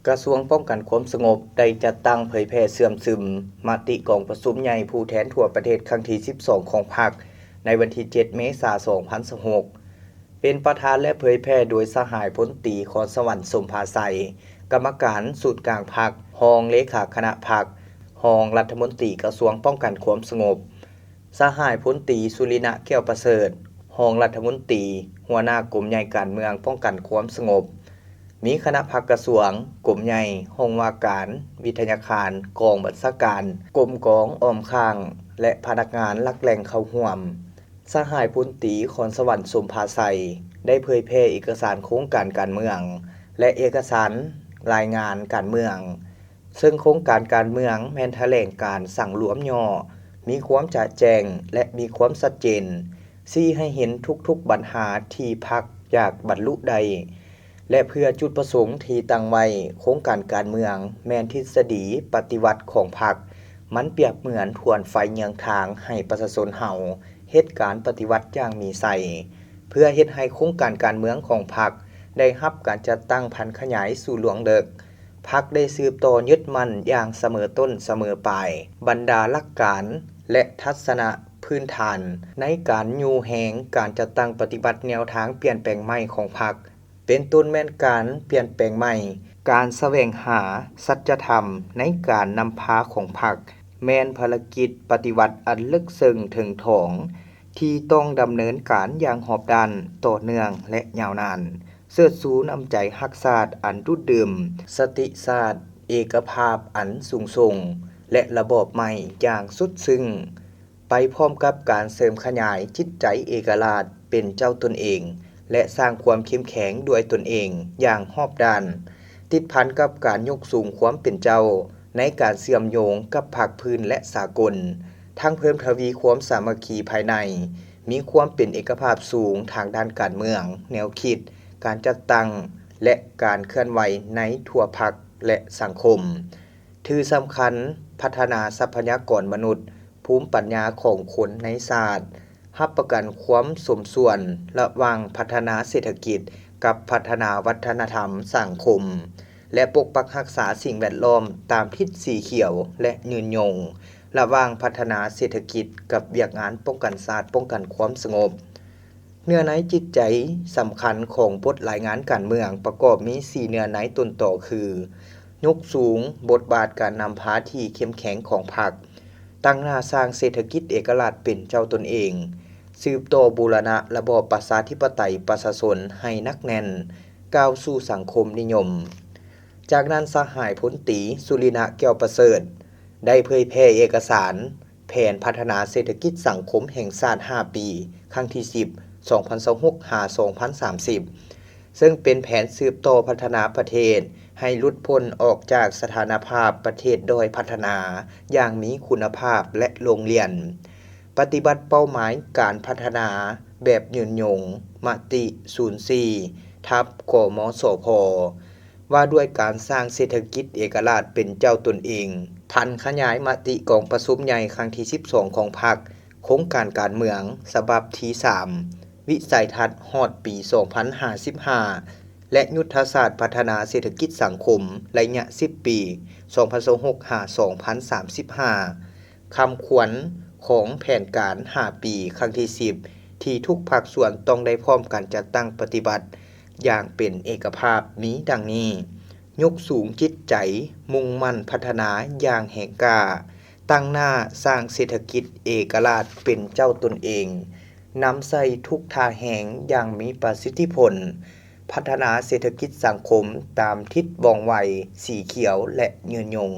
ກະຊວງປ້ອງກັນຄວາມສະຫງົບ ໄດ້ຈັດຕັ້ງເຜີຍແຜ່ເຊື່ອມຊຶມມະຕິກອງປະຊຸມໃຫຍ່ຜູ້ແທນທົ່ວປະເທດຄັ້ງທີສິບສອງຂອງພັກ ໃນວັນທີເຈັດເມສາສອງພັນຊາວຫົກ ເປັນປະທານ ແລະ ເຜີຍແຜ່ໂດຍສະຫາຍພົນຕີ ຂອນສະຫວັນ ສົມພາໄຊ, ກຳມະການສູນກາງພັກ, ຮອງເລຂາຄະນະພັກ, ຮອງລັດຖະມົນຕີກະຊວງປ້ອງກັນຄວາມສະຫງົບ, ສະຫາຍພົນຕີ ສຸລິນະ ແກ້ວປະເສີດ, ຮອງລັດຖະມົນຕີ, ຫົວໜ້າກົມໃຫຍ່ການເມືອງປ້ອງກັນຄວາມສະຫງົບ, ມີຄະນະພັກກະຊວງ, ກົມໃຫຍ່, ຫ້ອງວ່າການ, ວິທະຍາຄານ, ກອງບັນຊາການ, ກົມກອງອ້ອມຂ້າງ ແລະ ພະນັກງານຫຼັກແຫຼ່ງເຂົ້າຮ່ວມ. ສະຫາຍພົນຕີ ຂອນສະຫວັນ ສົມພາໄຊ ໄດ້ເຜີຍແຜ່ເອກະສານໂຄງການການເມືອງ ແລະ ເອກະສານລາຍງານການເມືອງ, ເຊິ່ງໂຄງການການເມືອງແມ່ນຖະແຫຼງການສັງລວມຫຍໍ້, ມີຄວາມຈະແຈ້ງ ແລະ ມີຄວາມຊັດເຈນ, ຊີ້ໃຫ້ເຫັນທຸກໆບັນຫາທີ່ພັກຢາກບັນລຸໄດ້ ແລະ ເພື່ອຈຸດປະສົງທີ່ຕັ້ງໄວ້, ໂຄງການການເມືອງແມ່ນທິດສະດີປະຕິວັດຂອງພັກ, ມັນປຽບເໝືອນຖວນໄຟເຍືອງທາງໃຫ້ປະຊາຊົນເຮົາເຮັດການປະຕິວັດຢ່າງມີໄຊ, ເພື່ອເຮັດໃຫ້ໂຄງການການເມືອງຂອງພັກໄດ້ຮັບການຈັດຕັ້ງຜັນຂະຫຍາຍສູ່ລວງເລິກ. ພັກໄດ້ສືບຕໍ່ຍຶດໝັ້ນຢ່າງສະເໝີຕົ້ນສະເໝີປາຍ ບັນດາຫຼັກການ ແລະ ທັດສະນະພື້ນຖານໃນການຍູ້ແຮງການຈັດຕັ້ງປະຕິບັດແນວທາງປ່ຽນແປງໃໝ່ຂອງພັກ. ເປັນຕົ້ນແມ່ນການປ່ຽນແປງໃໝ່, ການສະແຫວງຫາສັດຈະທຳໃນການນຳພາຂອງພັກ, ແມ່ນພາລະກິດປະຕິວັດອັນເລິກເຊິ່ງເຖິງຖອງ ທີ່ຕ້ອງດຳເນີນການຢ່າງຮອບດ້ານ, ຕໍ່ເນື່ອງ ແລະ ຍາວນານ, ເຊີດຊູນ້ຳໃຈຮັກຊາດອັນດູດດື່ມ, ສະຕິຊາດເອກະພາບອັນສູງສົ່ງ ແລະ ລະບອບໃໝ່ຢ່າງສຸດຊຶ້ງ. ໄປພ້ອມກັບການເສີມຂະຫຍາຍຈິດໃຈເອກະລາດເປັນເຈົ້າຕົນເອງ ແລະ ສ້າງຄວາມເຂັ້ມແຂງດ້ວຍຕົນເອງຢ່າງຮອບດ້ານ, ຕິດພັນກັບການຍົກສູງຄວາມເປັນເຈົ້າໃນການເຊື່ອມໂຍງກັບພາກພື້ນ ແລະ ສາກົນ, ທັງເພີ່ມທະວີຄວາມສາມັກຄີພາຍໃນ, ມີຄວາມເປັນເອກະພາບສູງທາງດ້ານການເມືອງ, ແນວຄິດ, ການຈັດຕັ້ງ ແລະ ການເຄື່ອນໄຫວໃນທົ່ວພັກ ແລະ ສັງຄົມ. ຖືສຳຄັນ ພັດທະນາຊັບພະຍາກອນມະນຸດ, ພູມປັນຍາຂອງຄົນໃນຊາດ, ຮັບປະກັນຄວາມສົມສ່ວນລະຫວ່າງພັດທະນາເສດຖະກິດກັບພັດທະນາວັດທະນະທຳສັງຄົມ ແລະ ປົກປັກຮັກສາສິ່ງແວດລ້ອມຕາມທິດສີຂຽວ ແລະ ຍືນຍົງ ລະຫວ່າງພັດທະນາເສດຖະກິດກັບວຽກງານປ້ອງກັນຊາດ, ປ້ອງກັນຄວາມສະຫງົບ. ເນື້ອໃນຈິດໃຈສຳຄັນຂອງບົດລາຍງານການເມືອງປະກອບມີສີ່ເນື້ອໃນຕົ້ນຕໍຄື ຍົກສູງບົດບາດການນຳພາທີ່ເຂັ້ມແຂງຂອງພັກ, ຕັ້ງໜ້າສ້າງເສດຖະກິດເອກະລາດເປັນເຈົ້າຕົນເອງ, ສືບຕໍ່ບູລະນະລະບອບປະຊາທິປະໄຕປະຊາຊົນໃຫ້ໜັກແໜ້ນ, ກ້າວສູ່ສັງຄົມນິຍົມ. ຈາກນັ້ນ ສະຫາຍພົນຕີ ສຸລິນະ ແກ້ວປະເສີດ ໄດ້ເຜີຍແຜ່ເອກະສານ ແຜນພັດທະນາເສດຖະກິດສັງຄົມແຫ່ງຊາດຫ້າປີ ຄັ້ງທີສິບ ສອງພັນຊາວຫົກ ຫາ ສອງພັນສາມສິບ ເຊິ່ງເປັນແຜນສືບຕໍ່ພັດທະນາປະເທດໃຫ້ຫຼຸດພົ້ນອອກຈາກສະຖານະພາບປະເທດດ້ອຍພັດທະນາຢ່າງມີຄຸນນະພາບ ແລະ ໂລງລຽນ ປະຕິບັດເປົ້າໝາຍການພັດທະນາແບບຍືນຍົງ ມະຕິ ສູນສີ່ ທັບ ກມສພ ວ່າດ້ວຍການສ້າງເສດຖະກິດເອກະລາດເປັນເຈົ້າຕົນເອງ, ຜັນຂະຫຍາຍມະຕິກອງປະຊຸມໃຫຍ່ຄັ້ງທີສິບສອງຂອງພັກ, ໂຄງການການເມືອງສະບັບທີສາມ, ວິໄສທັດຮອດປີສອງພັນຫ້າສິບຫ້າ ແລະ ຍຸດທະສາດພັດທະນາເສດຖະກິດສັງຄົມໄລຍະສິບປີ ສອງພັນຊາວຫົກ ຫາ ສອງພັນສາມສິບຫ້າ ຄຳຂວັນຂອງແຜນການຫ້າປີຄັ້ງທີສິບ ທີ່ທຸກພາກສ່ວນຕ້ອງໄດ້ພ້ອມກັນຈັດຕັ້ງປະຕິບັດຢ່າງເປັນເອກະພາບ ມີດັ່ງນີ້: ຍົກສູງຈິດໃຈ, ມຸ່ງໝັ້ນພັດທະນາຢ່າງແຮງກ້າ, ຕັ້ງໜ້າສ້າງເສດຖະກິດເອກະລາດເປັນເຈົ້າຕົນເອງ, ນຳໃຊ້ທຸກທ່າແຮງຢ່າງມີປະສິດທິຜົນ, ພັດທະນາເສດຖະກິດສັງຄົມຕາມທິດວ່ອງໄວ, ສີຂຽວ ແລະ ຍືນຍົງ.